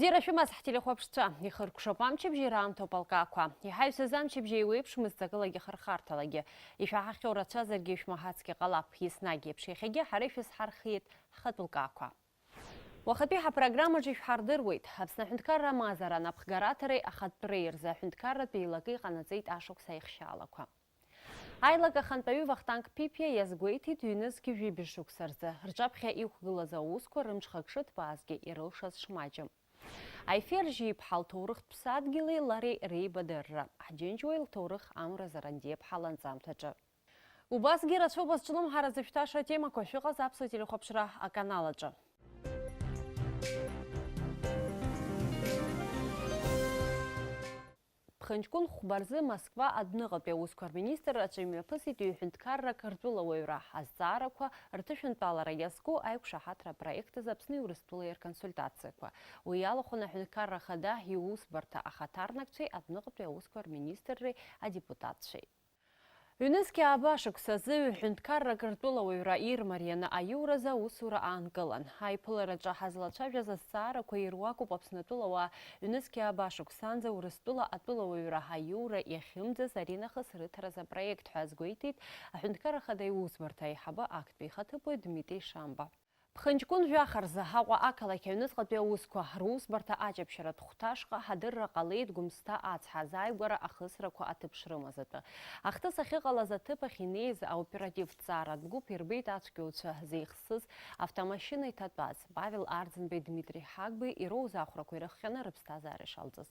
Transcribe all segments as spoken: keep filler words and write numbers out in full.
Бзиара шәымаз ҳтелехәаԥшцәа, ихыркәшап амчыбжьи раамҭоуп алкаақәа. Иҳаҩсыз амчыбжьи еиуеиԥшмызт акылагьы хырхарҭалагьы. Ишәаҳахьоу рацәазаргьы ишәмаҳацгьы ҟалап, еснагь еиԥш иахьагьы ҳара ишәызҳархиеит ҳхатә лкаақәа. Уахатәи ҳапрограммаҿы ишәҳардыруеит, Аԥсны аҳәынҭқарра амазара анапхгараҭареи ахатәреи рзы аҳәынҭқарратә еилакеи ҟанаҵеит ашықәс аихшьаалақәа. Аилак ахантәаҩы Вахтанг Ԥиԥиа иазгәеиҭеит, ҩнызқь жәибжь шықәса рзы рҿаԥхьа иқәгылаз аусқәа рымҽхак шыҭбаазгьы ирылшаз шмаҷым. Аефер Жьиԥҳа лҭоурыхтә ԥсадгьыли лареи реибадырра, ҳџьынџьуаҩ лҭоурых Амра Зарандиаԥҳа ланҵамҭаҿы. Убасгьы рацәоуп азҿлымҳара зышәҭаша атемақәа, шәыҟаз Аԥсуа телехәаԥшра аканал аҿы. Ԥхынҷкәын хәба рзы Москва адәныҟатәи аусқәа рминистрраҿы имҩаԥысит ҩ-ҳәынҭқаррак ртәылауаҩра, азҵаарақәа рҭышәынтәалара иазку аиқәшаҳаҭра апроект азы Аԥсни Урыстәылеи рконсультациақәа. Уи иалахәын аҳәынҭқарра ахада иусбарҭа ахаҭарнакцәеи адәныҟатәи аусқәа рминистрреи адепутатцәеи. Ҩнызқь ааба шықәсазы ҩ-ҳәынҭқаррак ртәылауаҩра ирмарианы аиуразы аусура аанкылан. Аиԥылараҿы ҳазлацәажәаз азҵаарақәа ируакуп Аԥсны атәылауаа ҩнызқь ааба шықәсанӡа Урыстәыла атәылауаҩра аиура иахьымӡаз аринахыс рыҭараз апроект ҳәа азгәеиҭеит аҳәынҭқарра ахада иусбарҭа аиҳабы актәи ихаҭыԥуаҩ Дмитри Шамба. Ԥхынҷкәын жәаха рзы Аҟәа ақалақь аҩныҵҟатәи аусқәа русбарҭа аҷаԥшьаратә хәҭа ашҟа ҳадырра ҟалеит Гәымсҭа ацҳа азааигәара ахысрақәа аҭыԥ шрымаз атәы. Ахҭыс ахьыҟалаз аҭыԥ ахь инеиз аоперативтә ҵааратә гәыԥ ирбеит ацәгьауцәа зеихсыз автомашьына иҭатәаз, Павел Арӡынбеи Дмитри Ҳагбеи ироуз ахәрақәа ирыхҟьаны рыԥсҭазаара ишалҵыз.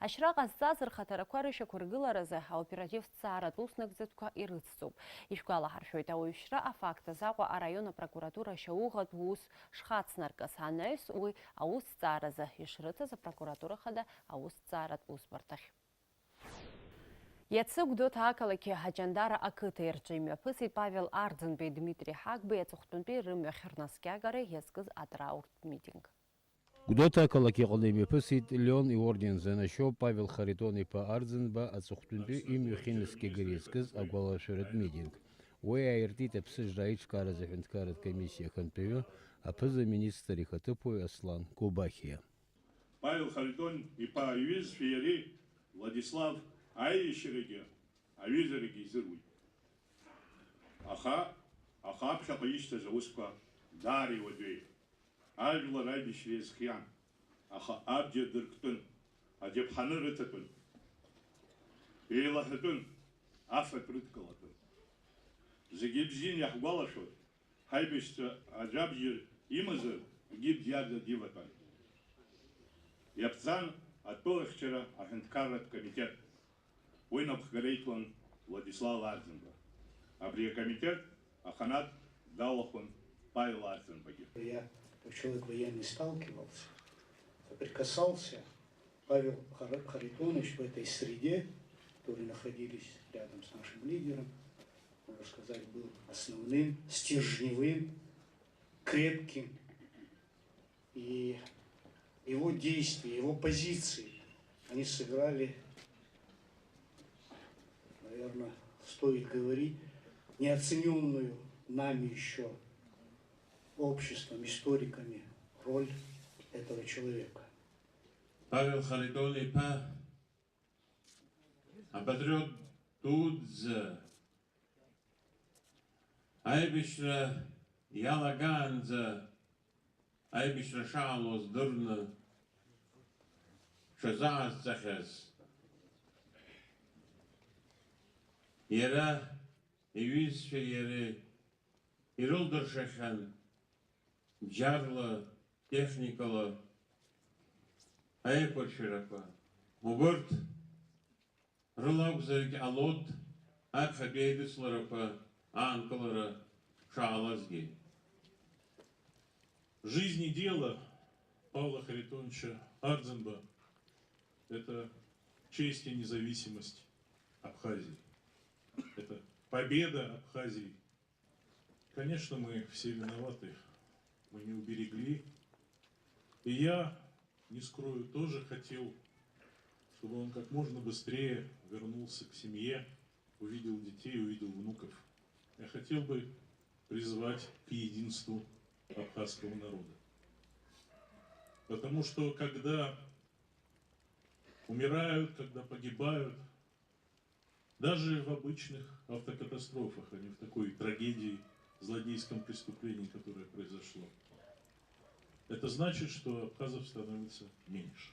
Ашьра ҟазҵаз рхаҭарақәа рышьақәыргыларазы аоперативтә ҵааратә уснагӡатәқәа ирыцҵоуп. Ишәгәалаҳаршәоит, ауаҩшьра афакт азы Аҟәа араион апрокуратура ашьауӷатә ус шхацнаркыз, анаҩс уи аусҭҵааразы ишрыҭаз апрокуратура хада аусҭҵааратә усбарҭахь. Иацы Гәдоуҭа ақалақьи Ҳаҷандара ақыҭеи рҿы имҩаԥысит Павел Арӡынбеи Дмитри Ҳагбеи аҵыхәтәантәи рымҩахь рнаскьагара иазкыз атрауртә митинг. Гәдоуҭа ақалақь иҟны имҩаԥысит Леон иорден занашьоу Павел Харитон-иԥа Арӡынба аҵыхәтәантәи имҩахь инаскьагара иазкыз агәалашәаратә митинг. Уи ааиртит аԥсыжра аиҿкааразы аҳәынҭқарратә комиссиа ахантәаҩы, аԥыза-министр ихаҭыԥуаҩ Аслан Кобахиа. Павел Харитон-иԥа иҩызцәеи иареи Владислав аиашьарагьы аҩызарагьы изыруит. Аха, аха аԥхьаҟа ишьҭаз аусқәа даара иуадаҩын. Ажәлар аибашьра иазхиан, аха абџьар дырктәын, аџьаԥҳаны рыҭатәын. Еилаҳәатәын, афатә рыдкылатәын. Зегьы ибзианы иаҳгәалашәоит, ҳаибашьцәа аӡәабжьыр имазар, егьи бџьарда диватәан. Иаԥҵан атәылахьчара аҳәынҭқарратә комитет. Уи напхгара иҭон Владислав Арӡынба. Абри акомитет аханатә далахәын Павел Арӡынбагьы. Я, как человек военный, сталкивался, соприкасался. Павел Хар-, Харитонович в этой среде, которые находились рядом с нашим лидером, можно сказать, был основным, стержневым, крепким. И его действия, его позиции, они сыграли, наверное, стоит говорить, неоценённую нами ещё обществом, историками роль этого человека. Павел Харитон-иԥа апатриот дуӡӡа, аибашьра иалагаанӡа аибашьра шаалоз дырны дшазаазҵахьаз, иара иҩызцәеи иареи ирылдыршахьан бџьарла, техникала аиқәыршәарақәа. Убырҭ рыла акәзаргьы ҟалоит аԥхьатәи аидысларақәа аанкылара шаалазгьы. Жизнь и дело Павла Харитоновича Ардзинба — это честь и независимость Абхазии. Это победа Абхазии. Конечно, мы все виноваты. Мы не уберегли. И я, не скрою, тоже хотел, чтобы он как можно быстрее вернулся к семье, увидел детей, увидел внуков. Я хотел бы призвать к единству абхазского народа. Потому что когда умирают, когда погибают, даже в обычных автокатастрофах, а не в такой трагедии, злодейском преступлении, которое произошло, это значит, что абхазов становится меньше.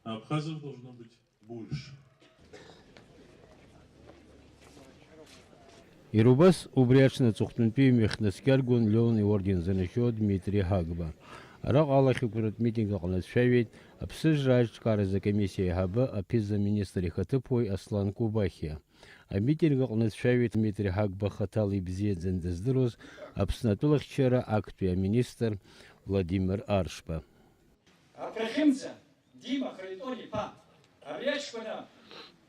А абхазов должно быть больше. Иара убас убри аҽны аҵыхәтәантәи имҩахь днаскьаргон Леон иорден занахьоу Дмитри Ҳагба. Араҟа алахьықәратә митинг аҟны дцәажәеит Аԥсыжра аиҿкааразы акомиссиа аиҳабы, аԥыза-министр ихаҭыԥуаҩ Аслан Кубахиа. Амитинг аҟны дцәажәеит Дмитри Ҳагба хаҭала ибзиаӡаны дыздыруаз Аԥсны атәылахьчара актәи аминистр Владимир Аршба. Аԥхьахьымӡа, Дима Харитон-иԥа, абри аҷкәына,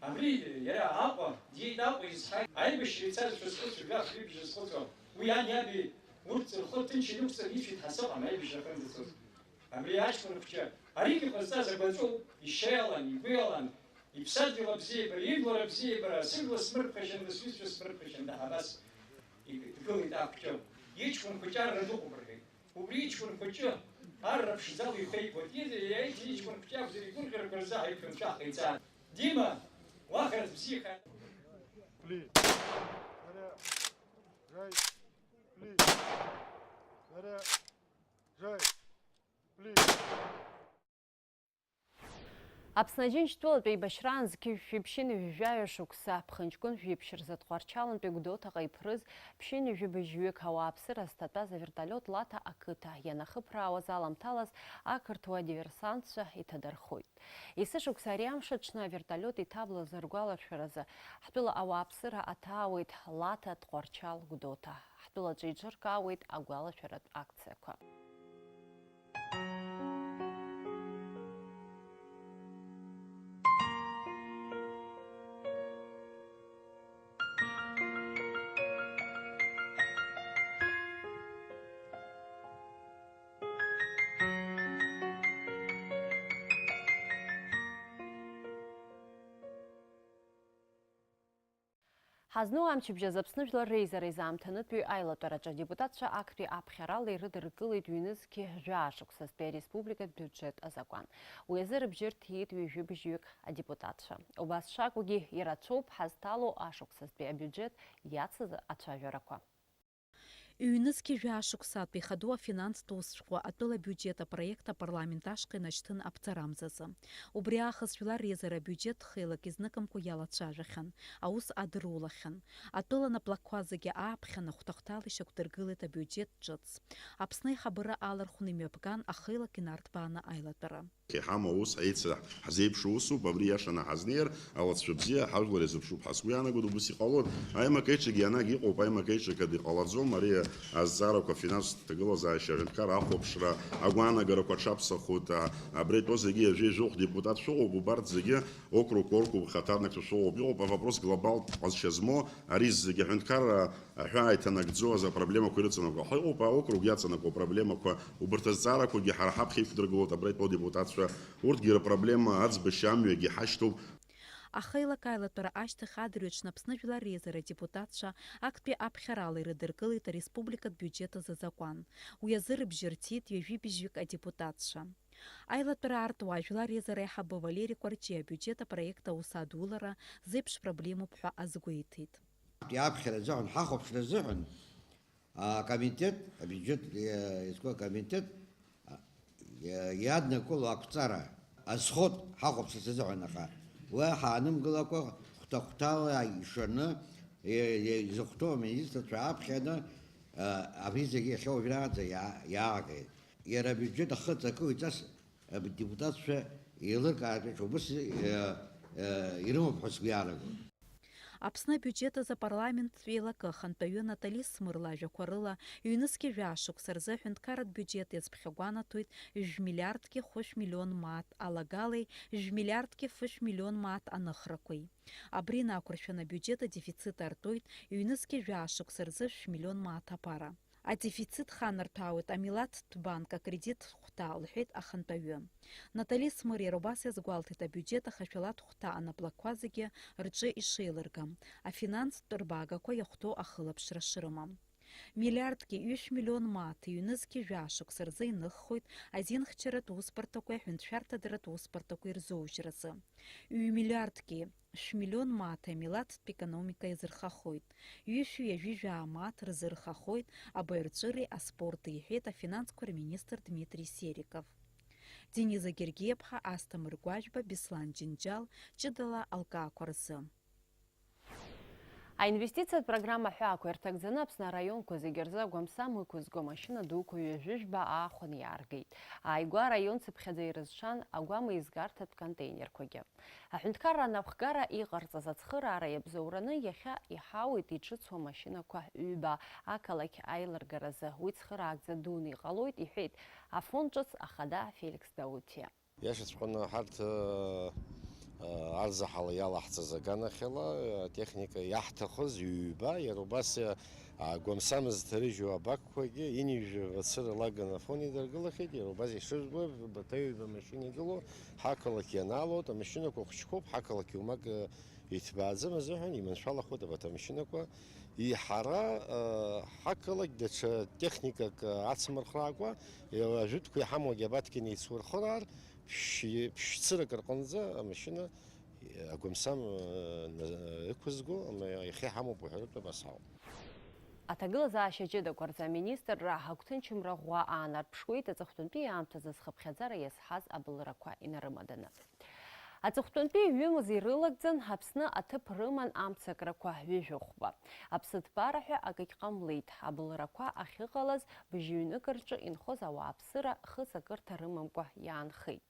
абри иара Аҟәа, диит Аҟәа изҳаит, аибашьра ицаз шәазхәыцуа, жәаф ҩыбжа зхәыцуа, уи ани аби урҭ рхы ҭынч инықәҵаны ицәеит ҳәа сыҟам аибашьра ахьынӡацоз. Абри аҷкәын хәҷы, аригьы ҟазҵаз агәаҵәоуп, ишьа иалан, игәы иалан, иԥсадгьыл абзиабара, ижәлар абзиабара, сыжәла смырԥхашьан, сҩызцәа смырԥхашьан, даҳа абас дгылеит ахәҷы. Иҷкәын хәыҷы арра дыҟоуп, рҳәеит. Убри иҷкәын хәыҷы арра ԥшӡала ихеигәан, иеиҭа иҷкәын хәыҷы акәзар, игәырӷьарақәа рзы ҳаиқәшәамшәа ҟаиҵааит. Дима, уахараз бзиахааит. Please. Very. Right. Please. Very. Right. Please. Аԥсны Аџьынџьтәылатә еибашьраан зқьи жәшәи ԥшьынҩажәи жәаҩа шықәса, ԥхынҷкәын жәиԥшь рзы Тҟәарчалнтәи Гәдоуҭаҟа иԥрыз ԥшьынҩажәи быжьҩык ауааԥсыра зҭатәаз аверталиот Лаҭа ақыҭа ианахыԥраауаз аламҭалаз ақырҭуа диверсантцәа иҭадырхоит. Есышықәса ари амш аҽны аверталиот иҭаблыз ргәаларшәаразы, ҳтәыла ауааԥсыра аҭаауеит Лаҭа, Тҟәарчал, Гәдоуҭа. Ҳтәылаҿы еиҿыркаауеит агәалашәаратә акциақәа. Ҳазну амчыбжьаз Аԥсны Жәлар Реизара изаамҭанытәи аилатәараҿы адепутатцәа актәи аԥхьарала ирыдыркылеит ҩнызқьи жәаа шықәсазтәи ареспубликатә биуџьет азакәан. Уи азы рыбжьы рҭиит ҩажәи быжьҩык адепутатцәа. Убас шакәугьы, ирацәоуп ҳазҭало ашықәсазтәи абиуџьет иацыз ацәажәарақәа. Ҩнызқьи жәаа шықәсатәи ихаду афинанстә усшәҟәы атәыла абиуџьет апроект апарламент ашҟа инашьҭын аԥҵарамзазы. Убри аахыс Жәлар Реизара абиуџьет хеилак изныкымкәа иалацәажәахьан, аус адырулахьан. Атәыла наплакқәа зегьы ааԥхьаны хәҭа-хәҭала ишьақәдыргылеит абиуџьет ҿыц. Аԥсны аиҳабыра алархәны имҩаԥган ахеилак инарҭбааны аилатәара. Иҳамоу аус ҳаица ҳзеиԥшу усуп, абри иашаны ҳазнеир, алҵшәа бзиа ҳажәлар иазыԥшуп ҳәа сгәы иаанагоит, убас иҟалоит. Аимак-аиҿак ианагь иҟоуп, аимак-аиҿак ада иҟалаӡом, ари азҵаарақәа, афинанстә ҭагылазаашьа, аҳәынҭқарра ахәаԥшра, агәаанагарақәа аҽаԥсахуеит, а, абра итәоу зегьы ҩажәи жәохә депутат шәыҟоуп, убарҭ зегьы округк, округк хаҭарнакцәа шәыҟоуп, иҟоуп авопрос глобалтә ҟазшьа змоу, ари зегьы аҳәынҭқарра аҳәаа иҭанакӡо азы апроблемақәа ирыҵанакуа. Ҳа иҟоуп аокруг иаҵанакуа апроблемақәа, убарҭ азҵаарақәагьы ҳара ҳаԥхьа иқәдыргылоит абра итәоу адепутатцәа, урҭгьы рыпроблема аӡбашьа амҩагьы ҳашьҭоуп. Ахеилак аилатәара ашьҭахь адырҩаҽны Аԥсны Жәлар Реизара адепутатцәа актәи аԥхьарала ирыдыркылеит ареспубликатә биуџьет азы азакәан. Уи азы рыбжьы рҭиит ҩажәи быжьҩык адепутатцәа. Аилатәара аартуа Жәлар Реизара аиҳабы Валери Кәарҷиа абиуџьет апроект аус адулара зеиԥш проблемоуп ҳәа азгәеиҭеит. Иаԥхьара азыҳәан, ҳахәаԥшра азыҳәан, акомитет, абиуџьет, е, изку акомитет, а, е, иаднакыло ақәҵара азхоит ҳахәаԥшырц азыҳәан, аха уи ҳаанымгылакәа хәҭа-хәҭала ишаны, е, е, изыхәҭоу аминистрцәа ааԥхьаны, а, абри зегьы иахьа уажәраанӡа иаа-, иаагеит. Иара абиуџьет ахы ҵакы уаҩҵас адепутатцәа еилыркаартә еиԥш убыс, э, э, ирымоуп ҳәа сгәы иаанагоит. Аԥсны абиуџьет азы апарламенттә еилакы ахантәаҩы Натали Смыр лажәақәа рыла, ҩнызқьи жәаа шықәса рзы аҳәынҭқарратә биуџьет иазԥхьагәанаҭоит жәмилиардки хәышә миллион мааҭ алагалеи жәмилиардки фышә миллион мааҭ аныхрақәеи. Абри инақәыршәаны абиуџьет адефицит артуеит ҩнызқьи жәаа шықәса рзы шәмиллион мааҭ аԥара. Адефицит ханарҭәаауеит амилаҭтә банк акредит хәҭа, лҳәеит ахантәаҩы. Натали Смыр иара убас иазгәалҭеит, абиуџьет ахашәалатә хәҭа анаплакқәа зегьы рҿы ишеилыргам, афинанстә рбаагақәа иахәҭоу ахылаԥшра шрымам. Миллиардки ҩышә миллион мааҭ ҩнызқьи жәаа шықәса рзы иныххоит азинхьчаратә усбарҭақәеи аҳәынҭшәарҭадаратә усбарҭақәеи рзоужьразы. Ҩ-миллиардки шә-миллион мааҭ амилаҭтә економика иазырхахоит, ҩышәи ҩажәи жәаа мааҭ рзырхахоит абаҩрҵәыреи аспорти, иҳәеит афинансқәа рминистр Дмитрий Сериков. Дениза Гергиаԥҳа, Асҭамыр Гәажәба, Беслан Џьынџьал, ҷыдала алкаақәа рзы. Аинвестициатә программа ҳәаақәа ирҭагӡаны Аԥсны араионқәа зегьы рзы агәамсам ықәызго амашьына дуқәа ҩажәи жәба аахәаны иааргеит. Ааигәа араион цыԥхьаӡа ирызшан агәам еизгарҭатә контейнерқәагьы. Аҳәынҭқарра анапхгара иҟарҵаз ацхыраара иабзоураны иахьа иҳауеит иҿыцу амашьынақәа ҩба ақалақь аилыргаразы. Уи цхыраагӡа дуны иҟалоит, иҳәеит Афон ҿыц ахада Феликс Даутиа. Иашаҵәҟьаны ҳарҭ, ы, ы, арзаҳала иалаҳҵаз аганахьала, ы, атехника иаҳҭахыз ҩба, иара убас, ы, агәамсамыз дҭарыжьуа абакқәагьы инижәжәа вацыра лаган Афон идыргылахьеит, иара убас ишыжәбо, баҭаҩба машьына игылоу, ҳақалақь ианаалоит, амашьынақәа хәыҷқәоуп, ҳақалақь иумак, ы, иҭбааӡам азыҳәан, иманшәалахоит абарҭ амашьынақәа. Иҳара, ы, ҳақалақь даҽа техникак, ы, ацмырхраакәа, ы, ажәытәқәа иҳамоугьы абарҭгьы неицурхыраар, ԥшь-, ԥшьцырак рҟынӡа амашьына, ы, агәамсам, ы, на-, ықәызго, ам-, иахьа иҳамоуп уҳәаратәы абас ауп. Аҭагылазаашьа ҷыдақәа рзы аминистрра агәҭынчымра ӷәӷәа аанарԥшуеит аҵыхәтәантәи аамҭазы зхыԥхьаӡара иазҳаз абылрақәа инарымаданы. Аҵыхәтәантәи ҩымз ирылагӡан Аԥсны аҭыԥ рыман амцакрақәа ҩажәи хәба. Аԥсыҭбара ҳәа акгь ҟамлеит, абылрақәа ахьыҟалаз быжьҩнык рҿы инхоз ауааԥсыра хыҵакырҭа рымамкәа иаанхеит.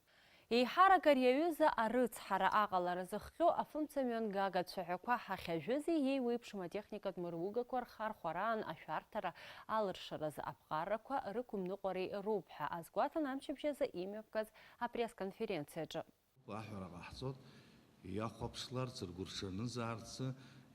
Еиҳарак ари аҩыза арыцҳара аҟалара зыхҟьо афымцамҩангага цәаҳәақәа ҳахьажәызи еиуеиԥшым атехникатә мыругақәа рхархәараан ашәарҭара алыршаразы аԥҟарақәа рықәымныҟәареи роуп ҳәа азгәаҭан амчыбжь азы имҩаԥгаз апресс-конференциаҿы. Аҳәара ҟаҳҵоит, иахәаԥшларц, ргәы рҽанызаарц,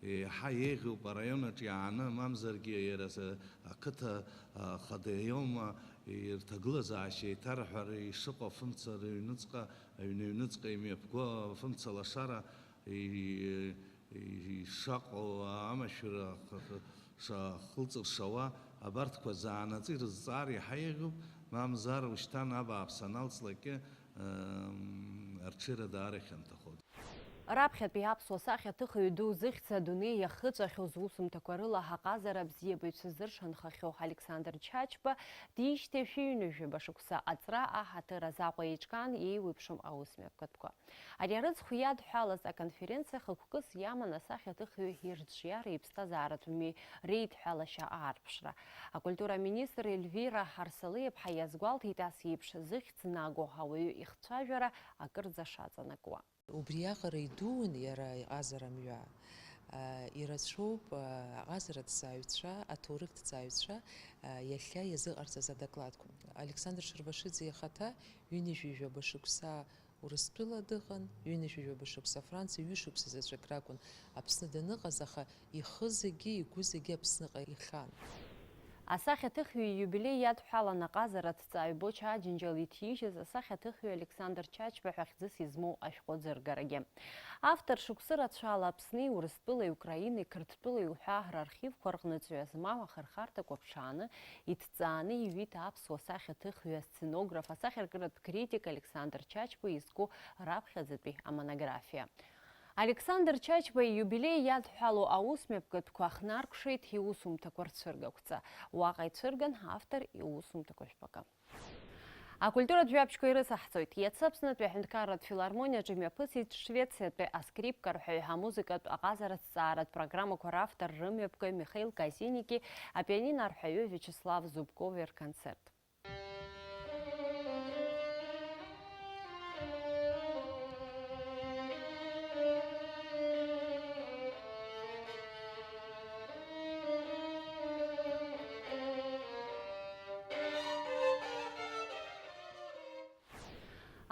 еиҳа еиӷьуп араион аҿы иааны, мамзаргьы иара са-, ақыҭа, а, хада иоума, ирҭагылазаашьа еиҭарҳәара ишыҟоу афымца рыҩныҵҟа, аҩны аҩныҵҟа имҩаԥго афымца лашара и-, ишаҟоу амашәыра х-, х-, шахылҵыршауа, абарҭқәа заанаҵы ирызҵаар иаҳа еиӷьуп, мамзар ушьҭан абааԥс аналҵлакгьы, м, арҽеира даара ихьанҭахоит. Раԥхьатәи аԥсуа сахьаҭыхҩы ду зыхьӡ адунеи иахыҵәахьоу зусумҭақәа рыла ҳаҟазара абзиабаҩцәа зыршанхахьоу Александр Чачба диижьҭеи шәи ҩынҩажәаба шықәса аҵра аҳаҭыр азы Аҟәа еиҿкаан еиуеиԥшым аусмҩаԥгатәқәа. Ари арыцхә иадҳәалаз аконференциа хықәкыс иаман асахьаҭыхҩы ирҿиареи иԥсҭазааратә мҩеи реидҳәалашьа аарԥшра. Акультура аминистр Ельвира Ҳарсалиаԥҳа иазгәалҭеит ас еиԥш зыхьӡ наго ауаҩы ихцәажәара акырӡа шаҵанакуа. Убриаҟара идуун иара иҟазара мҩа. Ирацәоуп аҟазараҭҵааҩцәа, аҭоурыхҭҵааҩцәа иахьа иазыҟарҵаз адокладқәа. Александр Шарбашиӡе ихаҭа ҩынҩажәи жәаба шықәса Урыстәыла дыҟан, ҩынҩажәи жәаба шықәса Франциа, ҩышықәса заҵәык ракәын Аԥсны даныҟаз, аха ихы зегьы, игәы зегьы Аԥсныҟа ихьан. Асахьаҭыхҩы ииубилеи иадҳәалан аҟазараҭҵааҩ Боча Аџьынџьал иҭижьыз асахьаҭыхҩы Александр Чачба ҳәа хьӡыс измоу ашәҟәы ӡыргарагьы. Автор шықәсы рацәала Аԥсни, Урыстәылеи, Украинеи, Қырҭтәылеи уҳәа рархивқәа рҟны ҵҩа змам ахырхарҭақәа ԥшааны, иҭҵааны иҩит аԥсуа сахьаҭыхҩы, асценограф, асахьаркыратә критик Александр Чачба изку раԥхьаӡатәи амонографиа. Александр Чачба ииубилеи иадҳәалоу аусмҩаԥгатәқәа ахнаркәшеит иусумҭақәа рцәыргақәҵа. Уаҟа ицәырган автор иусумҭақәа жәпакы. Акультуратә жәабжьқәа ирыцаҳҵоит. Иацы Аԥснытәи аҳәынҭқарратә филармониаҿы имҩаԥысит Швециатәи аскрипка арҳәаҩ, амузыкатә аҟазараҭҵааратә программақәа равтор рымҩаԥгаҩ Михаил Казиники апианино арҳәаҩы Виачеслав Зубкови рконцерт.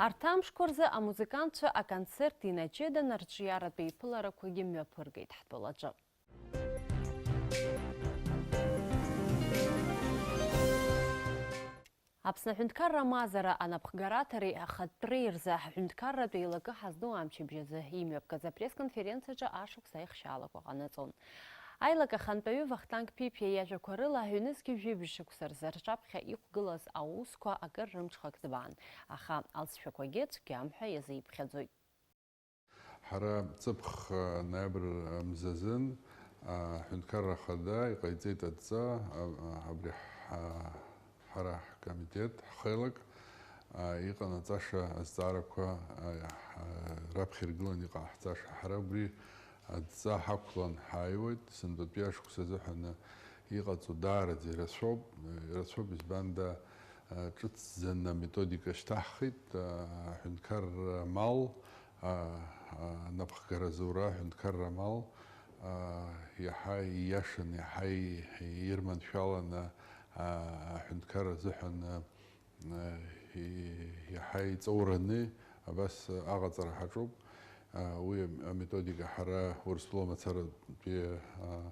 Арҭ амшқәа рзы амузыкантцәа аконцерт инаҷыдан, арҿиаратә еиԥыларақәагьы мҩаԥыргеит ҳтәылаҿы. Аԥсны аҳәынҭқарра мазара анапхгараҭареи ахатәреи рзы аҳәынҭқарратә еилакы ҳазну амчыбжь азы имҩаԥгаз апресс-конференциаҿы ашықәс аихшьаалақәа ҟанаҵон. Аилак ахантәаҩы Вахтанг Ԥиԥиа иажәақәа рыла, ҩнызқьи жәибжь шықәса рзы рҿаԥхьа иқәгылаз аусқәа акыр рымҽхак ӡбаан, аха алҵшәақәагьы цәгьам ҳәа иазиԥхьаӡоит. Ҳара ҵыԥх, а, ноиабр мзазын, а, аҳәынҭқарра ахада иҟаиҵеит адҵа, а, а, абри ҳа-, ҳара ҳкомитет, ҳхеилак, а, иҟанаҵаша азҵаарақәа, а, ҳа-, раԥхьа иргыланы иҟаҳҵаша. Ҳара убри адҵа ҳақәлан ҳааиуеит, сынтәатәи ашықәс азыҳәаны иҟаҵоу даараӡа ирацәоуп, ирацәоуп, избанда, а, ҿыцӡаны аметодика шьҭаҳхит, а, аҳәынҭқарра амал, а, а, анапхгаразы ура аҳәынҭқарра амал, а, иаҳа ииашаны, иаҳа и-, ирманшәаланы, а, аҳәынҭқар азыҳәан, а, и-, иаҳа иҵоураны абас аҟаҵара ҳаҿуп. А, уи аметодика ҳара Урыстәыла мацаратәи, а,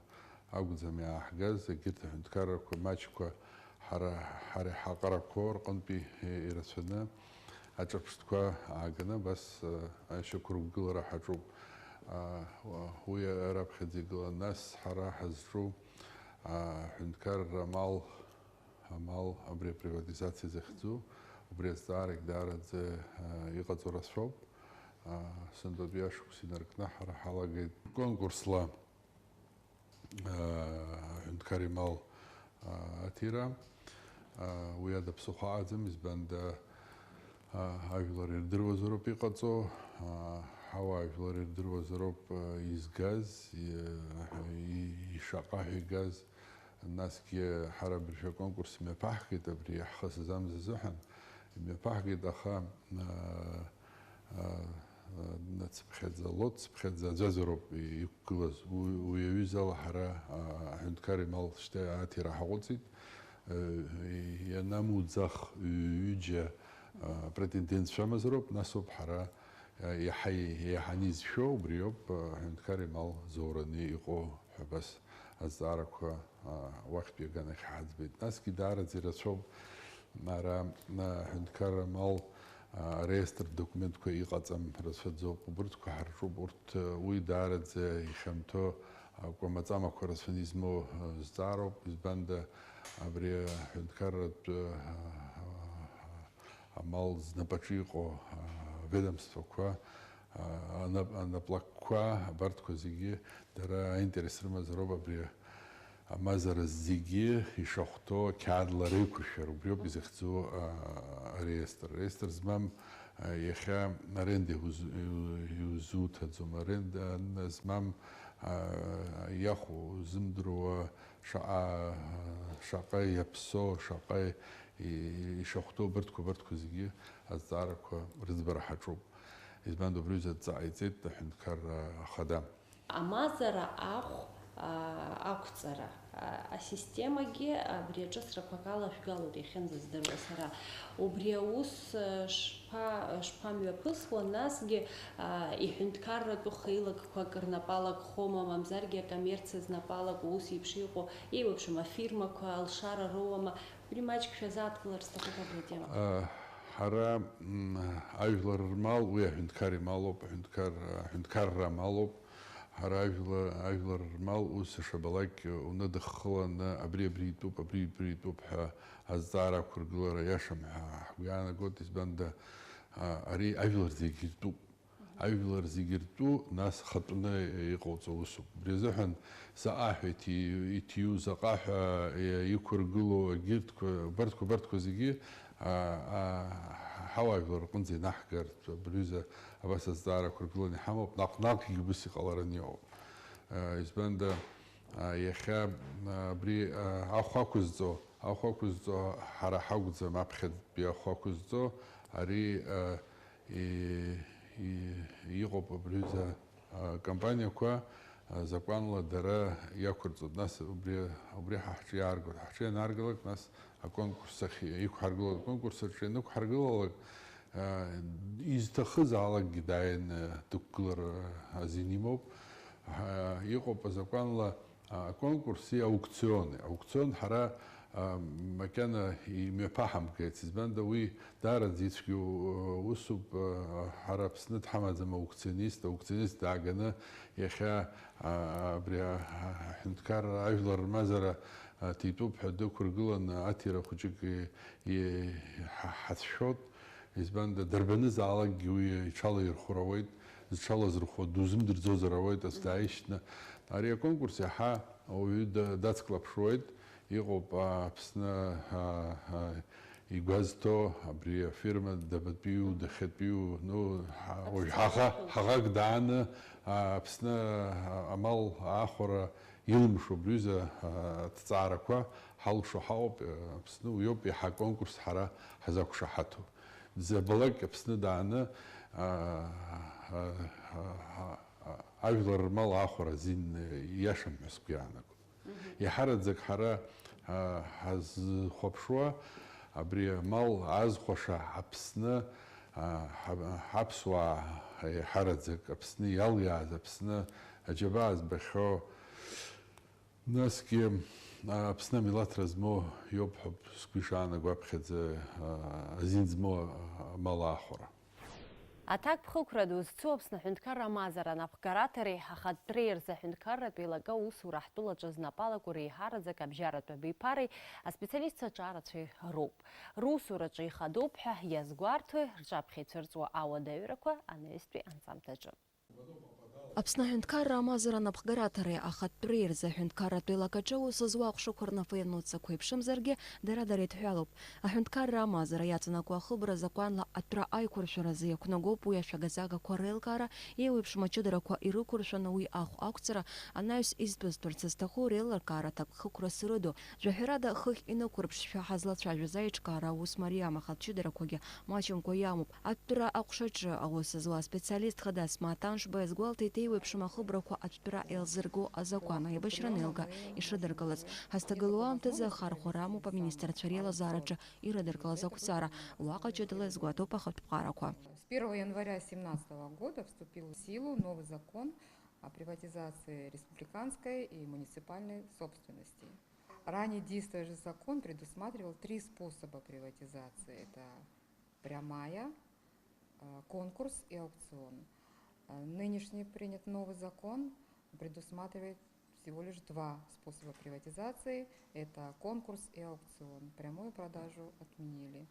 акәӡам иааҳгаз, егьырҭ аҳәынҭқаррақәа маҷқәа ҳара, ҳара иҳаҟарақәоу рҟынтәи ирацәаны аҿырԥштәқәа ааганы абас, а, ашьақәыргәыӷлара ҳаҿуп. А, уа-, уи раԥхьаӡа игылан. Нас ҳара ҳазҿу, а, аҳәынҭқарра амал, амал абри априватизациа захьӡу, убри азҵаарагь даараӡа, а, иҟаҵо рацәоуп. А, сынтәатәи ашықәс инаркны ҳара ҳалагеит конкурсла, а, аҳәынҭқар имал, а, аҭира. А, уи ада ԥсыхәа аӡам, избанда, а, ажәлар ирдыруазароуп иҟаҵо, а, ҳауаажәлар ирдыруазароуп, а, изгаз, и-, и-, ишаҟа ҳәа игаз. Насгьы ҳара абыржәы аконкурс имҩаԥаҳгеит, абри иаҳхысыз амза азыҳәан имҩаԥаҳгеит, аха, а, а, а, нацыԥхьаӡа, лотцыԥхьаӡа аӡәаӡәароуп иқәгылаз. Уи, уи аҩызала ҳара, а, аҳәынҭқар имал шьҭа аҭира ҳаҟәыҵит. Э, ианамуӡах ҩ-, ҩыџьа, а, претендентцәа амазароуп, нас ауп ҳара, а, иаҳа, иаҳаны изшәо убриоуп, а, аҳәынҭқар имал зоураны иҟоу ҳәа абас азҵаарақәа, а, уахьтәи аганахь ҳаӡбеит. Насгьы даараӡа ирацәоуп ара, а, аҳәынҭқарра амал, а, ареестр документқәа иҟаҵам рацәаӡоуп. Убырҭқәа ҳарҿуп, урҭ, а, уи даараӡа ихьанҭоу акәамаҵамақәа рацәаны измоу, а, зҵаароуп, избанда абри аҳәынҭқарратә, а, а, амал знапаҿы иҟоу, а, ведомствақәа, а, анап-, анаплакқәа, абарҭқәа зегьы дара аинтерес рымазароуп абри амазара зегьы ишахәҭоу ақьаадла реиқәыршәара, убриоуп изахьӡу, а, ареестр. Ареестр змам, а, иахьа аренда иуз-, иу-, иузуҭаӡом. Аренда, а, змам, а, иахәо, узымдыруа, шаҟа, шаҟа иаԥсоу, шаҟа и-, ишахәҭоу абарҭқәа, абарҭқәа зегьы азҵаарақәа рыӡбара ҳаҿуп. Избан убри аҩыза адҵа ҟаиҵеит аҳәынҭқарра ахада. Амазара ахә, а, ақәҵара, а, асистемагьы абри аҿыцрақәак алашәгалоит иахьынӡаздыруа сара. Убри аус, а, шԥа-, шԥамҩаԥысуа, насгьы, а, иҳәынҭқарратәу хеилакқәак рнапы алакхома, мамзаргьы акоммерциа знапы алаку ус еиԥш иҟоу, еиуеиԥшым афирмақәа алшара роуама, убри маҷк шәазааҭгылар сҭахуп абри атема. А, ҳара, м, ажәлар рмал, уи аҳәынҭқар ималоуп, аҳәынҭқар, аҳәынҭқарра амалоуп. Ҳара ажәла-, ажәлар рмал ус ишабалак уныдыххыланы, абри, абри итәуп, абри, абри итәуп ҳәа азҵаара ақәыргылара иашам ҳәа ҳгәы иаанагоит, избанда, а, ари ажәлар зегьы иртәуп. Ажәлар зегьы ртәу, нас хатәны иҟауҵо усуп. Убри азыҳәан заҟа ҳәа иҭи-, иҭиу, заҟа ҳәа иқәыргылоу, егьырҭқәа, абарҭқәа, абарҭқәа зегьы, а, а, ҳауаажәлар рҟынӡа инаҳгартә, абри аҩыза абас азҵаара ақәыргыланы иҳамоуп, наҟ-наҟгьы убыс иҟалараны иҟоуп. А, избанда, а, иахьа, а, абри, а, ахә ақәызҵо, ахә ақәызҵо ҳара ҳакәӡам, аԥхьатәи ахә ақәызҵо, ари, а, и-, и-, иҟоуп абри аҩыза, а, компаниақәа, а, закәанла дара иақәырҵоит. Нас убри, убри ҳа ҳҿы иааргоит. Ҳҿы ианааргалак, нас аконкурс ахь иқәҳаргылоит. Аконкурс аҿы ианықәҳаргылалак, а, изҭахызаалакгьы дааины дықәгылар азин имоуп. Ҳа, иҟоуп азакәанла, а, аконкурси аукциони. Аукцион ҳара, Макьана имҩаԥаҳамгац, избанда уи даараӡа ицәгьоу усуп. Ҳара Аԥсны дҳамаӡам аукционист, аукционист дааганы иахьа абри аҳәынҭқарра ажәлар рмазара ҭитәуп ҳәа дықәыргыланы аҭира хәыҷык иҳацәшәоит. Избанда, дарбанызаалакгьы уи иҽалаирхәыр ауеит, зҽалазырхәуа дузымдырӡозар ауеит, ас дааишьҭны. Ари аконкурс иаҳа ауаҩы да-, дацклаԥшуеит, иҟоуп Аԥсны, а, а, игәазҭо, абри афирма дабатәиу, дахьатәиу, ну, ҳа-, уажә ҳаӷа-, ҳаӷак дааны, а, Аԥсны, а, амал аахәара илымшо абри аҩыза, а, аҭҵаарақәа ҳалшо ҳаҟоуп, а, Аԥсны уиоуп иаҳа аконкурс ҳара ҳзақәшаҳаҭу. Дзабалак Аԥсны дааны, а, а, а, а, а, ажәлар рмал аахәара азин иашам ҳәа сгәы иаанагом. Мгм. Иаҳараӡак ҳара, а, ҳазхәаԥшуа, абри амал аазхәаша Аԥсны, а, ҳа-, ҳаԥсуаа иаҳараӡак Аԥсны иалиааз, Аԥсны аџьабаа збахьоу, насгьы, а, Аԥсны амилаҭра змоу иоуп ҳәа сгәы ишаанаго аԥхьаӡа, а, азин змоу, а, амал аахәара. Аҭакԥхықәра ду зцу Аԥсны аҳәынҭқарра амазара анапхгараҭареи ахатәреи рзы аҳәынҭқарратә еилакы аусура ҳтәылаҿы знапы алаку реиҳараӡак абжьаратәи абиԥареи аспециалистцәа аҿарацәеи роуп. Русураҿы ихадоуп ҳәа иазгәарҭои рҿаԥхьа ицәырҵуа ауадаҩрақәа анаҩстәи анҵамҭаҿы. Аԥсны аҳәынҭқарра амазара анапхгараҭареи ахатәреи рзы аҳәынҭқарратә еилакаҿы аус зуа аҟәшақәа рнафеинуцақәа еиԥшымзаргьы, дара-дара еидҳәалоуп. Аҳәынҭқарра амазара иаҵанакуа ахыбра азакәанла атәра аиқәыршәаразы иақәнагоуп уи ашәага-загақәа реилкаара, еиуеиԥшым аҷыдарақәа ирықәыршәаны уи ахә ақәҵара, анаҩс изтәыз-тәырц зҭаху реилыркаара аҭакԥхықәрас ирыду. Жәаҳәарада, хыхь инықәырԥшшәа ҳазлацәажәоз аиҿкаара аус мариам, аха аҷыдарақәагьы маҷымкәа иамоуп. Атәра аҟәшаҿы аус зуа аспециалист хада Асмаҭ Аншба иазгәалҭеит, еиуеиԥшым ахыбрақәа атәра еилзырго азакәан аибашьра анеилга ишрыдыркылаз. Ҳазҭагылоу аамҭазы ахархәара амоуп аминистрцәа реилазаараҿы ирыдыркылаз ақәҵара. Уаҟа ҷыдала иазгәаҭоуп ахатә ԥҟарақәа. С первого января семнадцатого года вступил в силу новый закон о приватизации республиканской и муниципальной собственности. Ранее действующий закон предусматривал три способа приватизации. Это прямая, э, конкурс и аукцион. Э, нынешний принят новый закон предусматривает всего лишь два способа приватизации. Это конкурс и аукцион. Прямую продажу отменили.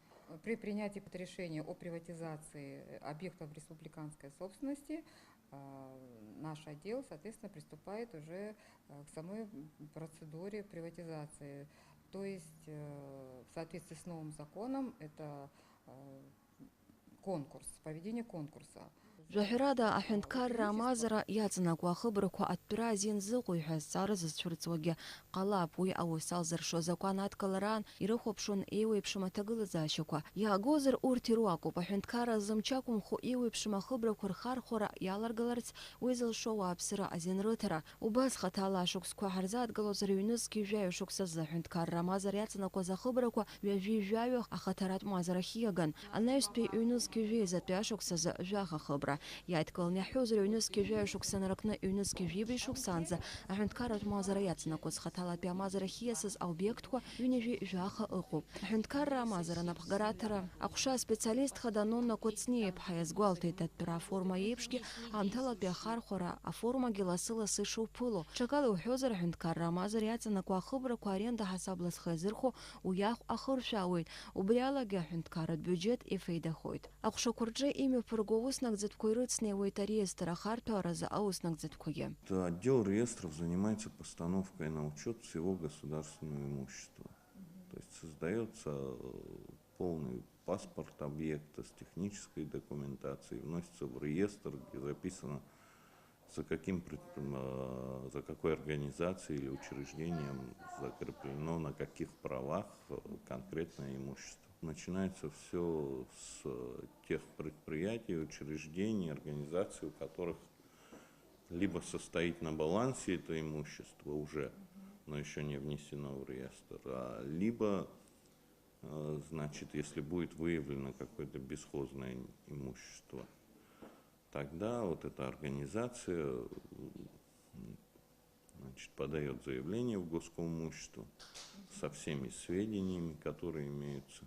При принятии решения о приватизации объектов республиканской собственности, э, наш отдел, соответственно, приступает уже, э, к самой процедуре приватизации. То есть, э, в соответствии с новым законом, это, э, конкурс, проведение конкурса. Жәаҳәарада, аҳәынҭқарра амазара иаҵанакуа ахыбрақәа атәра азин зыҟои ҳәа азҵаара зызцәырҵуагьы ҟалап. Уи аус алзыршо азакәан адкылараан ирыхәаԥшуан еиуеиԥшым аҭагылазаашьақәа. Иаагозар, урҭ ируакуп. Аҳәынҭқарра зымч ақәымхо еиуеиԥшым ахыбрақәа рхархәара иаларгаларц уи зылшо ауааԥсыра азин рыҭара. Убас хаҭала ашықәсқәа ҳарзааҭгылозар, ҩнызқьи жәаҩа шықәсазы аҳәынҭқарра амазара иаҵанакуаз ахыбрақәа ҩажәи жәаҩа ахаҭаратә мазарахь ииаган. Анаҩстәи ҩнызқьи жәеизатәи ашықәсазы жәаха хыбра. Иааидкыланы иаҳҳәозар, ҩнызқьи жәаҩа шықәса наркны ҩнызқьи жәибеи шықәсаанӡа аҳәынҭқарратә мазара иаҵанакуаз хаҭалатәи амазарахь ииасыз аобиектқәа ҩынҩажәи жәаха ыҟоуп. Аҳәынҭқарра амазара анапхгараҭара аҟәша аспециалист хада Нонна Кәыҵниа-иԥҳа иазгәалҭеит, атәра аформа еиԥшгьы аамҭалатәи ахархәара аформагьы лассы-лассы ишуԥыло. Ҽакала иуҳәозар, аҳәынҭқарра амазара иаҵанакуа ахыбрақәа аренда ҳасабла зхы иазырхәо уи ахә ахыршәаауеит, убри алагьы аҳәынҭқарратә биуџьет ифеидахоит. Аҟәшақәа рҿы имҩаԥырго аус нагӡатәқәа ирыцнеиуеит ареестр ахарҭәааразы аус нагӡатәқәагьы. Отдел реестров занимается постановкой на учет всего государственного имущества. То есть создаётся, э, полный паспорт объекта с технической документацией, вносится в реестр, где записано, за каким предприм-, э, за какой организацией или учреждением закреплено, на каких правах, э, конкретное имущество. Начинается всё с, э, тех предприятий, учреждений, организаций, у которых либо состоит на балансе это имущество уже, но ещё не внесено в реестр, а, либо, э, значит, если будет выявлено какое-то бесхозное имущество, тогда вот эта организация, м, Значит, подает заявление в Госкомимущество со всеми сведениями, которые имеются.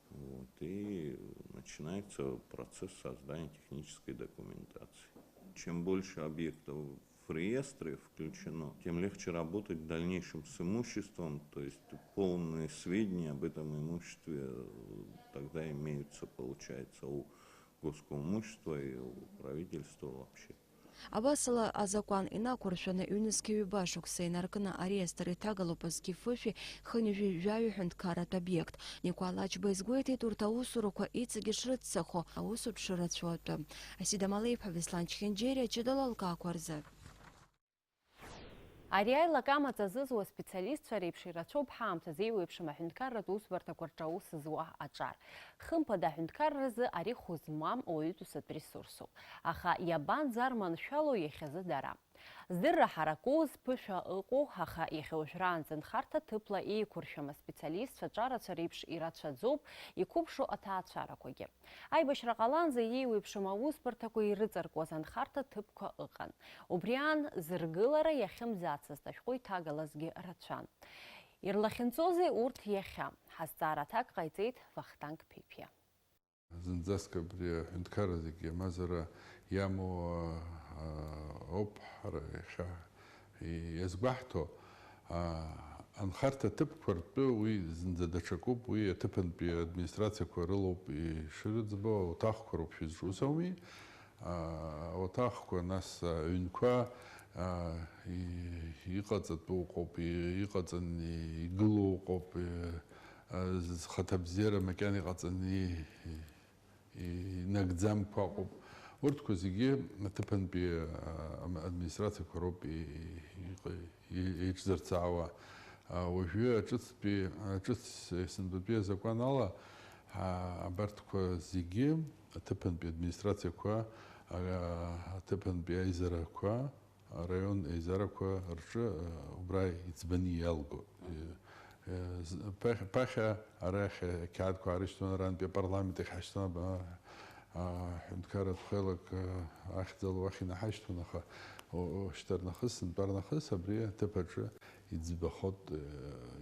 Вот, и начинается процесс создания технической документации. Чем больше объектов в реестре включено, тем легче работать в дальнейшем с имуществом, то есть полные сведения об этом имуществе, э, тогда имеются, получается, у Госкомимущества и у правительства вообще. Абасала, азакәан инақәыршәаны ҩнызқьи ҩба шықәса инаркны ареестр иҭагалоуп зқьи фышәи хынҩажәи жәаҩа ҳәынҭқарратә обиект. Никәа Лачба изгәеиҭеит урҭ аусурақәа иҵегьы шрыццакхо, аусутә шырацәоу атәы. Асида Малеиԥҳа, Беслан Чхенџьери, аҷыдала алкаақәа рзы. Ари аилак амаҵ азызуа специалистцәа реиԥш ирацәоуп ҳаамҭазы еиуеиԥшым аҳәынҭқарратә усбарҭақәа рҿы аус зуа аҿар. Хымԥада, аҳәынҭқарразы ари хәы змам уаҩытәыҩсатә ресурсуп. Аха иабанӡарманшәалоу иахьазы дара? Здырра ҳараку, зԥышәа ыҟоу, аха иахьа уажәраанӡа нхарҭа ҭыԥла еиқәыршәам аспециалистцәа ҿарацәа реиԥш ирацәаӡоуп иқәыԥшу аҭаацәарақәагьы. Аибашьра ҟаланӡа еиуеиԥшым аусбарҭақәа ирыҵаркуаз анхарҭа ҭыԥқәа ыҟан. Убри аан, зыргылара иахьымӡацызт ашәҟәы иҭагалазгьы рацәан. Ирлахьынҵози урҭ иахьа? Ҳазҵаара аҭак ҟаиҵеит Вахтанг Ԥиԥиа. Зынӡаск абри аҳәынҭқарра зегьы амазара иамоу, а, ауп ҳара иахьа иазгәаҳҭо. А, анхарҭа ҭыԥқәа ртәы уи зынӡа даҽакуп, уи аҭыԥантәи администрациақәа рылоуп ишырыӡбо, ауаҭахқәа роуп шәызҿу, ус ауми? А, ауаҭахқәа, нас, аҩнқәа, а, и-, иҟаҵатәу ыҟоуп, и-, иҟаҵан игылоу ыҟоуп, и-, а, зхаҭабзиара макьана иҟаҵаны и-, и-, инагӡамкәа ыҟоуп. Урҭқәа зегьы аҭыԥантәи, а, ам-, администрациақәа роуп и-, и-, иҟ-, и-, еиҿзырцаауа. А, уажәы аҿыцтәи, аҿыц, сынтәатәи азакәан ала, а, абарҭқәа зегьы аҭыԥантәи администрациақәа, а, аҭыԥантәи аизарақәа, араион еизарақәа рҿы, а, убра иӡбаны иалгоит. Е, е, з-, ԥахь-, ԥахьа арахь ақьаадқәа аарышьҭуан, арантәи апарламент иахь ҳашьҭуан, а, а, ҳәынҭқарратә хеилак, а, ахьӡала уахь инаҳашьҭуан, аха, о, о, шьҭарнахыс, сынтәарнахыс абри аҭыԥ аҿы иӡбахот, э,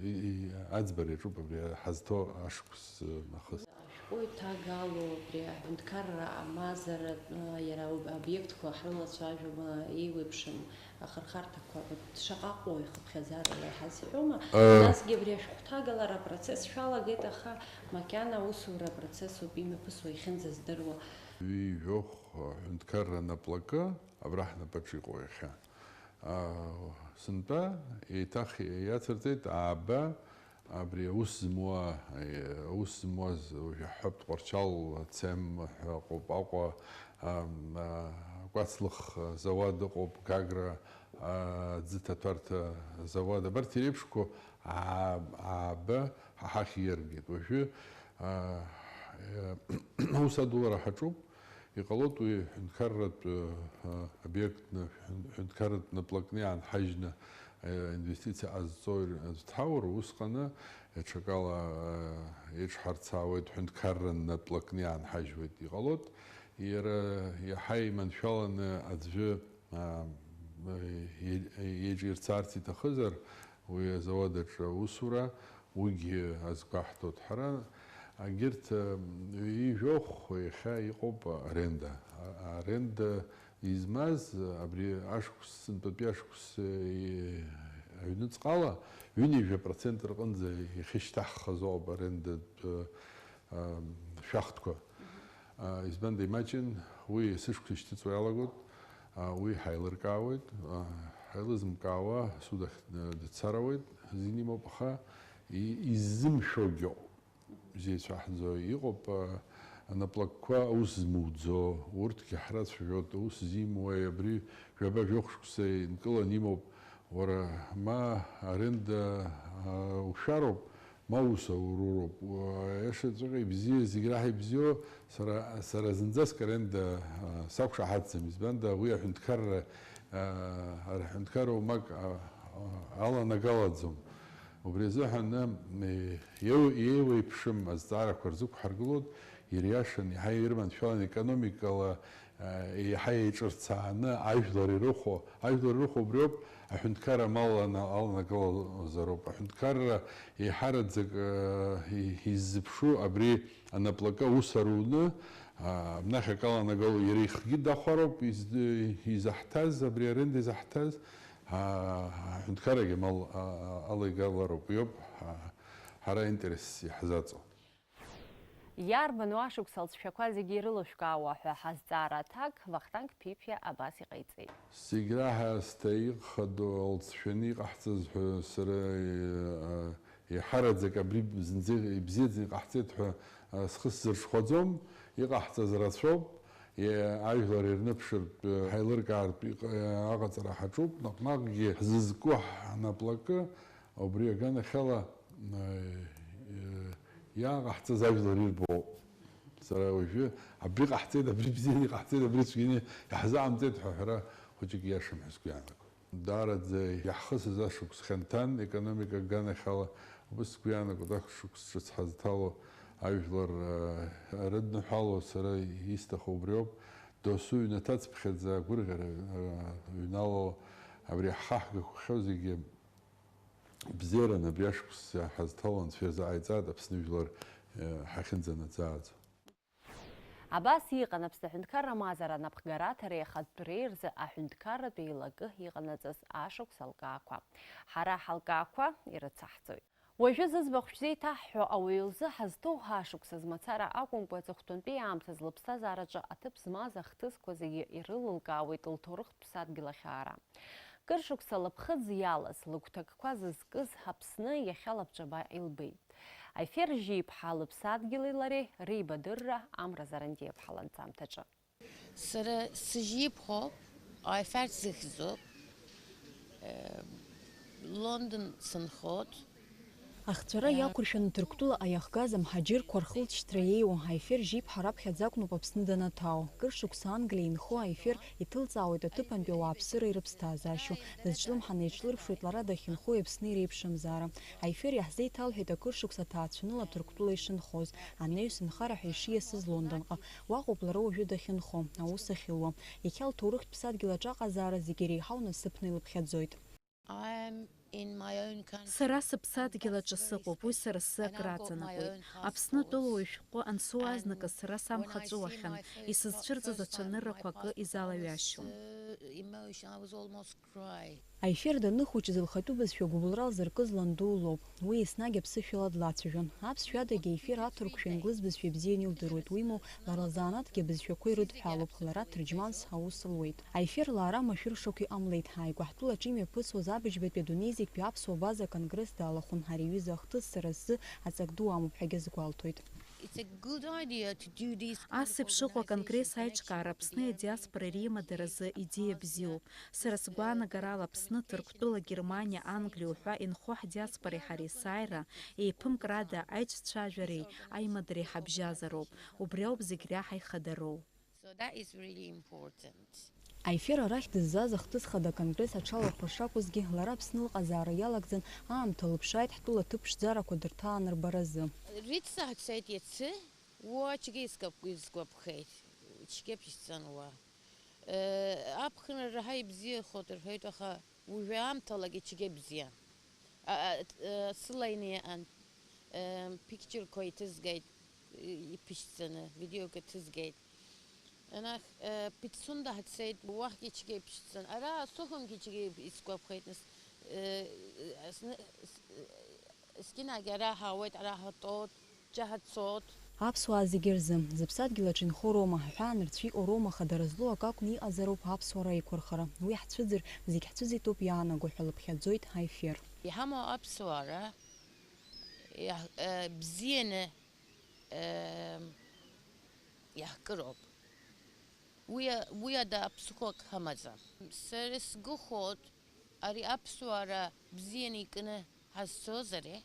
и-, и-, аӡбара иаҿуп абри ҳазҭо ашықәс, э, нахыс. Ашәҟәы иҭагало абри аҳәынҭқарра амазара, э, иара аобиектқәа ҳрылацәажәома, еиуеиԥшым ахырхарҭақәа, вот, шаҟа ҟои хыԥхьаӡарала иҳазҳәома? Э. Насгьы абри ашәҟәы ҭагалара апроцесс шәалагеит, аха макьана аусура апроцессоуп имҩаԥысуа, ихьынӡаздыруа. Ҩажәохә аҳәынҭқарра наплакы абра ҳнапаҿы иҟоу иахьа. А, сынтәа еиҭах иацырҵеит ааба, абри аус змуа, аус змуаз, уажә иаҳҳәап, Тҟәарчал ацем ҳәа ыҟоуп, Аҟәа, а, а, акәацлых зауад ыҟоуп, Гагра, а, аӡы ҭаҭәарҭа зауад, абарҭ иреиԥшқәоу аа-, ааба ҳа ҳахь ииаргеит. Уажәы, а, аус адулара ҳаҿуп. Иҟалоит уи ҳәынҭқарратә, э, обиектны, ҳәын-, ҳәынҭқарратә наплакны иаанҳажьны, э, инвестициа ҟазҵо аӡә дҳаур, усҟаны даҽакала, э, еиҿҳарцаауеит, ҳәынҭқарра наплакны иаанҳажьуеит. Иҟалоит, иара иаҳа иманшәаланы аӡәы, а, е-, е-, еиҿирцарц иҭахызар, уи азауад аҿы аусура, уигьы азгәаҳҭоит ҳара. Егьырҭ, э, ҩажәохә иахьа иҟоуп аренда. А-, аренда измаз, абри ашықәс, сынтәатәи ашықәс, э, аҩныҵҟала ҩынҩажәа процент рҟынӡа иахьышьҭаҳхыз ауп арендатә, э, шәахтәқәа. А, избанда имаҷын, уи есышықәса ишьҭыҵуа иалагоит, а, уи ҳаилыркаауеит, а, ҳаилызымкаауа асуд ахь, а, дцар ауеит, азин имоуп, аха и-, иззымшәогьы ыҟоуп, изеицәаҳӡо иҟоуп, а, анаплакқәа аус змуӡо, урҭгьы ҳрацәажәоит, аус зимуеи, абри жәаба-жәохә шықәса инкылан имоуп, уара, ма аренда, а, ушәароуп, ма ус ауруроуп. Уа-, аиашаҵәҟьа ибзиа, зегь раҳа ибзиоу, сара, сара зынӡаск аренда, а, сақәшаҳаҭӡам, избанда уи аҳәынҭқарра, а, аҳәынҭқарра умак, а, а, аланагалаӡом. Убри азыҳәан, э, еиу-, еиуеиԥшым азҵаарақәа рзықәҳаргылоит, ириашан, иаҳа ирманшәалан, економикала, э, иаҳа еиҿырцааны ажәлар ирыхәо, ажәлар ирыхәо убриоуп, аҳәынҭқарра амал ана-, аланагалозароуп. Аҳәынҭқарра еиҳараӡак, э, и-, иззыԥшу абри анаплакы аус аруны, а, абнахь акы аланагало иара ихгьы дахәароуп, из-, изаҳҭаз, абри аренда изаҳҭаз, а, аҳәынҭқаррагьы амал, а, а, алеигалароуп, иоуп, а, ҳара аинтерес иаҳзаҵоу. Иарбану ашықәс алҵшәақәа зегьы ирылышәкаауа ҳәа ҳазҵаара аҭак Вахтанг Ԥиԥиа абас иҟаиҵеит. Зегь раҳа аасҭа иҟаҳҵо алҵшәаны иҟаҳҵаз ҳәа сара, э, еиҳараӡак абри зынӡа ибзиаӡаны иҟаҳҵеит ҳәа, э, схы сзырҽхәаӡом, иҟаҳҵаз рацәоуп, е-, ажәлар ирныԥшыртә, э, ҳаилыркаартә иҟ-, э, аҟаҵара ҳаҿуп, наҟ-наҟгьы ҳзызку ҳнаплакы убри аганахьала, э, э, иааҟаҳҵаз ажәлар ирбоуп. Сара уажәы абри ҟаҳҵеит, абри бзианы иҟаҳҵеит, абри цәгьаны иаҳзаҟамҵеит ҳәа аҳәара хәыҷык иашам ҳәа сгәы иаанагоит. Даараӡа иаҳхысыз ашықәс хьанҭан, економика аганахьала, убыс сгәы иаанагоит, ашықәс ҿыц ҳазҭало ажәлар, э, рыдныҳәало сара исҭаху убриоуп, досу ҩнаҭацыԥхьаӡа агәырӷьара, э, ҩналало, абри ҳхаҳгақәахьоу зегьы бзиараны абри ашықәс ҳазҭало Анцәа ирзааиҵааит Аԥсны жәлар, э, ҳахьынӡанаӡааӡо. Абас иҟан Аԥсны аҳәынҭқарра мазара анапхгараҭареи ахатәреи рзы аҳәынҭқарратә еилакы иҟанаҵаз ашықәс алкаақәа. Ҳара ҳалкаақәа ирыцаҳҵоит. Уажәы зыӡбахә шәзеиҭаҳҳәо ауаҩы лзы ҳазҭоу ҳашықәсаз мацара акәымкәа, аҵыхәтәантәи аамҭазы лыԥсҭазаараҿы аҭыԥ змаз ахҭысқәа зегьы ирылылкаауеит лҭоурыхтә ԥсадгьыл ахь аара. Кыр шықәса лыԥхыӡ иалаз, лыгәҭакқәа зызкыз Аԥсны иахьа лабҿаба илбеит. Айфер Жьиԥҳа лыԥсадгьыли лареи реибадырра Амра Зарандиаԥҳа ланҵамҭаҿы. Сара сыжьиԥҳоуп, Айфер сыхьӡуп, э, Лондон сынхоит. Ахҵәара иақәыршәаны Ҭырқәтәылаҟа иахгаз амҳаџьырқәа рхылҵшьҭра иеиуа Айфер Жьиԥҳа раԥхьаӡа акәноуп Аԥсны данаҭаау. Кыр шықәса Англиа инхо Айфер иҭылҵаауеит аҭыԥантәи ауааԥсыра ирыԥсҭазаашьоу. Дазҿлымҳаны иҿлырԥшуеит лара дахьынхои Аԥсни реиԥшымзаара. Айфер иаҳзеиҭалҳәеит акыр шықәса ҭаацәаныла Ҭырқәтәыла ишынхоз, анаҩс нхара ҳәа ишиасыз Лондонҟа. Уаҟоуп лара уажәы дахьынхо, аус ахьылуа. Иахьа лҭоурыхтә ԥсадгьыл аҿаҟазаара зегьы иреиҳау насыԥны илыԥхьаӡоит. Сара сыԥсадгьыл аҿы сыҟоуп, уи сара сзы акраҵанакуеит. Аԥсны атәылауаҩ шәҟәы ансоу азныказ сара самхаҵәуахьан, исызцәырҵыз ацәаныррақәа акы изалаҩашьом. Айфер даныхәыҷыз лхатәы бызшәа гәыбылра лзыркыз ланду лоуп. Уи еснагь аԥсышәала длацәажәон. Аԥсшәадагьы Айфер аҭырқәшәа, англыз бызшәа ибзианы илдыруеит, уимоу, лара лзанааҭгьы абызшәақәа ирыдҳәалоуп, лара ҭырџьманс аус луеит. Айфер лаара машәыршақә иҟамлеит. Ааигәа ҳтәылаҿы имҩаԥысуаз абыжьбатәи адунеи зегьтәи аԥсуа база конгресс далахәын. Ари аҩыза ахҭыс сара сзы аҵак ду амоуп ҳәагьы сгәалҭоит. It's a good idea to do these kind of Ас еиԥш ыҟоу аконгресс organizations, аиҿкаара actually, Аԥсни yeah, адиаспореи риеимадаразы идеиа бзиоуп. Сара сгәаанагарала, Аԥсны, Ҭырқәтәыла, Германиа, Англиа уҳәа инхо ҳдиаспореи ҳареи есааира еиԥымкрада аиҿцәажәареи аимадареи ҳабжьазароуп. Убри ауп зегь реиҳа ихадароу. So that is really important. Айфер арахь дыззааз ахҭыс хада конгресс аҽалархәра шакәызгьы, лара Аԥсны лҟазаара иалагӡан, аамҭа лыԥшааит ҳтәыла ҭыԥ ԥшӡарақәа дырҭаан рбаразы. Рыццаҳәа дцеит иацы, уа ачгьы исгәаԥ-, исгәаԥхеит, ичгьы ԥшӡан уа. Э, аԥхынра раҳа ибзиахоит рҳәеит, аха уажәы аамҭалагьы ичгьы бзиан. А, а, э, сылаины иҟан, э, пикчерқәа иҭызгеит, и-, иԥышьҵаны, видеоқәа ҭызгеит. Анахь, э, Пицунда ҳцеит, уахьгьы ичгьы иԥшӡан. Ара сыхәамгьы ичгьы исгәаԥхеит, нас, э, э, сны-, с-, э, Ескинагьы ара ҳаауеит, ара ҳатәоит, џьа ҳацоит. Аԥсуаа зегьы рзы, зыԥсадгьыл аҿы инхо роума, ҳҳәаа нырцә иҟоу роума, хадара злоу акы акәны иҟазароуп аԥсуара еиқәырхара. Уи ҳцәыӡыр, зегь ҳцәыӡитәуп иаанаго ҳәа лыԥхьаӡоит Ҳаифер. Иҳамоу аԥсуара иаҳ-, э, бзианы, э, иаҳкыроуп. Уи а-, уи ада ԥсыхәак ҳамаӡам. Сара сгәыхәуеит, ари аԥсуара бзианы икны ҳазцозари,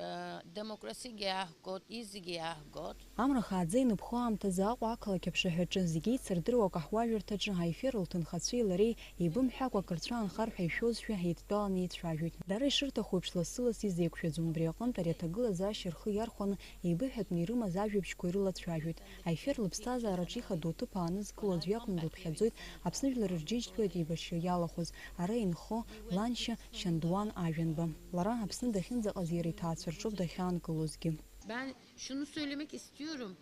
Э, демокрасигьы аҳгот, изегьы аҳгот. Амра хааӡа иныԥхо аамҭазы Аҟәа ақалақь аԥшаҳәаҿы, зегьы еицырдыруа акаҳуажәырҭаҿы Аифер лҭынхацәеи лареи еибымҳәакәа акыр цәа аанхар ҳәа ишәозшәа еидтәаланы еицәажәоит. Дара ишырҭаху еиԥш лассы-ласс изеиқәшәаӡом, убри аҟынтә ари аҭагылазаашьа рхы иархәаны еибыҳәатәны ирымаз ажәабжьқәа ирылацәажәоит. Аифер лыԥсҭазаараҿы ихадоу аҭыԥ аанызкыло аӡә иакәны дыԥхьаӡоит Аԥсны жәлар рџьынџьтәылатә еибашьра иалахәыз, ара инхо ланшьа Шьандуан Ажәанба. Лара Аԥсны дахьынӡаҟаз иара иҭаацәа рҿоуп дахьаанкылозгьы. Ben şunu söylemek istiyorum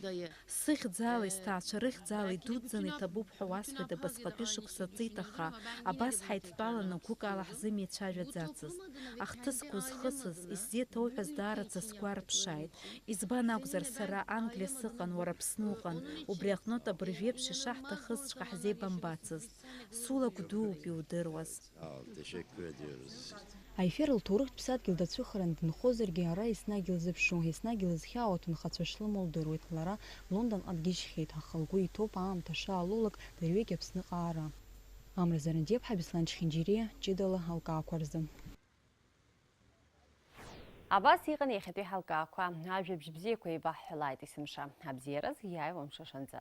dayı. Сыхьӡала, сҭаацәа рыхьӡала идуӡӡаны иҭабуп ҳәа уасҳәоит, абасҟатәи шықәса ҵит, аха абас ҳаидтәаланы гәыкала ҳзымеицәажәаӡацызт. Ахҭысқәа узхысыз, исзеиҭоуҳәаз даараӡа сгәарԥшааит. Избан акәзар, сара Англиа сыҟан, уара Аԥсны уҟан, убри аҟнытә абыржәеиԥш ишаҳҭахызҵәҟьа ҳзеибамбацызт. Сулак дууп иудыруаз. Sağ ol, teşekkür ediyoruz. Аифер лҭоурыхтә ԥсадгьыл дацәыхаран дынхозаргьы, ара еснагь илзыԥшу, еснагь илызхьаау аҭынхацәа шлымоу лдыруеит. Лара Лондонҟа дгьежьхьеит, аха лгәы иҭоуп аамҭа шаалоулак дырҩегь Аԥсныҟа аара. Амра Зарандиаԥҳа, Беслан Чхинџьириа, ҷыдала алкаақәа рзы. Абас иҟан иахьатәи ҳалкаақәа. Ажәабжь бзиақәа еибаҳҳәалааит есымша. Абзиараз иааиуа мшышанӡа.